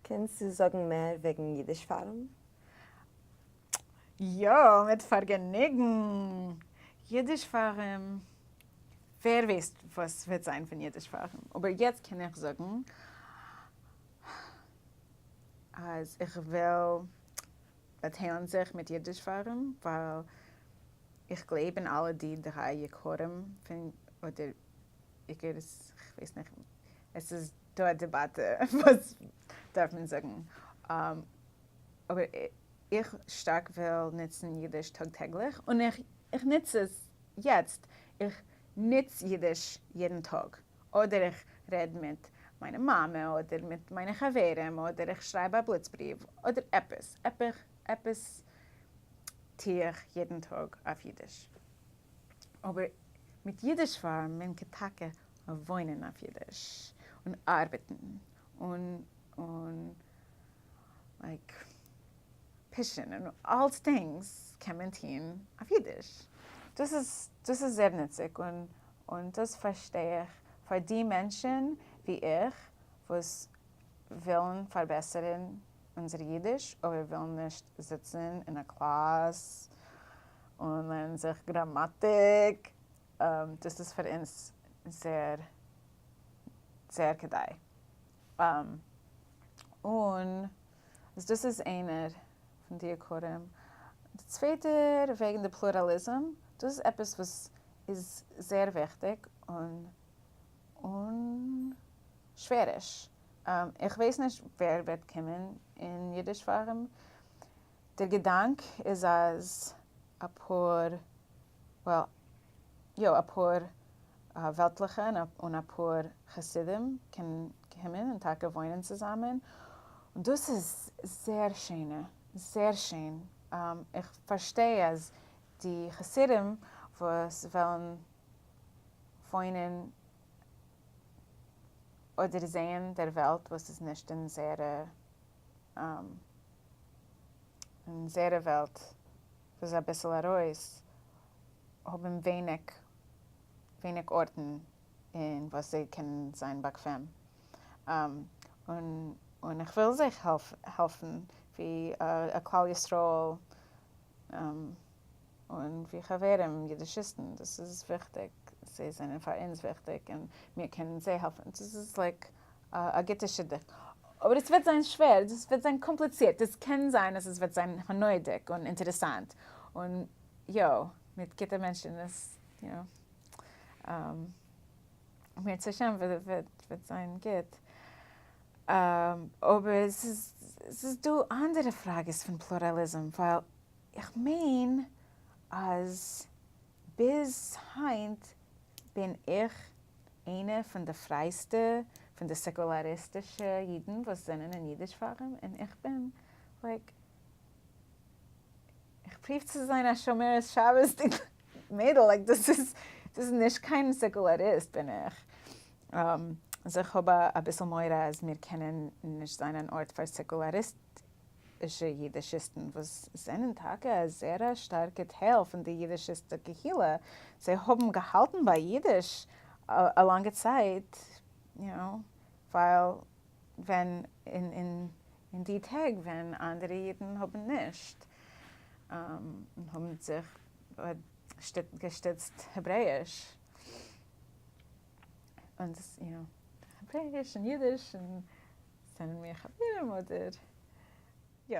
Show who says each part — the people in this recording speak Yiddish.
Speaker 1: קענסטו זאגן מער וועגן יידיש פארום?
Speaker 2: יא, מיט פארגעניגן! יידיש פארום, ווער ווייסט וואס וועט זיין פון יידיש פארום, אבער יעצט קען איך זאגן אז איך וויל באטיילן זיך מיט יידיש פארום, ווייל איך גלייב אין אלע די דריי עיקרים פון, אדער עיקרס, כ'ווייס נישט, עס איז דא א דעבאטע וואס דארף מען זאגן, אבער איך שטארק וויל נוצן אידיש טאג טעגליך, און איך נוץ עס יעצט, איך נוץ אידיש יעדן טאג, אדער איך רעד מיט מיינע מאמע, אדער מיט מיינע חברים, אדער איך שרייב א בליץ בריוו, אדער עפעס, עפעס טו איך יעדן טאג אויף אידיש. אבער מיט יידיש פארום מען קען טאקע וואוינען אויף אידיש און ארבעטן און און like פישן און אלצדינגס קען מען טוהן אויף אידיש. דאס איז דאס איז זייער נוציג און און דאס פארשטיי איך פאר די מענטשן ווי איך וואס ווילן פארבעסערן אונזער אידיש אבער ווילן נישט זיצן אין א קלאס און לערנען זיך גראמאטיק, דאס איז פאר אונז זייער זייער כדאי. און דאס איז איינער פון די עיקרים. די צווייטער וועגן די פלוראליזם, דאס איז עפעס וואס איז זייער וויכטיג און און שוועריש. איך ווייס נישט ווער וועט קומען אין יידיש פארום. דער געדאנק איז אז אפאר, well, יא, אפאר וועלטליכע און אפאר חסידים קענען קומען און טאקע וואוינען צוזאמען, און דאס איז זייער שיינע, זייער שיין. איך פארשטיי אז די חסידים וואס וועלן וואוינען אדער זעען דער וועלט וואס איז נישט אין זייערע אין זייערע וועלט וואס איז אביסל ארויס האבן ווייניג ווייניג ארטן אין וואס זיי קענען זיין באקוועם און און איך וויל זיך העלפן ווי א כלל ישראל און ווי חברים אידישיסטן, דאס איז וויכטיג, זיי זענען פאר אונז וויכטיג און מיר קענען זיי העלפן, דאס איז like א גוטע שידוך, אבער עס וועט זיין שווער, דאס וועט זיין קאמפליצירט, עס קען זיין אז עס וועט זיין הנאה'דיג און אינטערעסאנט, און יא, מיט גוטע מענטשן איז, יו נאו, אם ירצה השם וועט זיין גוט, אבער עס איז דא אנדערע פראגעס פון פלוראליזם, ווייל איך מיין אז ביז היינט בין איך איינע פון די פרייסטע פון די סעקולאריסטישע אידן וואס זענען אין אידיש פארום, און איך בין like איך פרואוו צו זיין א שומרת שבת'דיג מיידל, like דאס איז דאס איז נישט קיין סעקולאריסט בין איך. אז איך האב אביסל מורא אז מיר קענען נישט זיין אן ארט פאר סעקולאריסט אידישע אידישיסטן וואס זענען טאקע א זייער א שטארקע טייל פון די אידישיסטע קהילה, זיי האבן געהאלטן ביי אידיש א לאנגע צייט, יו נאו, ווייל ווען אין די טעג ווען אנדערע אידן האבן נישט, און האבן זיך געשטיצט העברעאיש, און יו נאו, העברעאיש און אידיש און זענען מיר חברים אדער יא.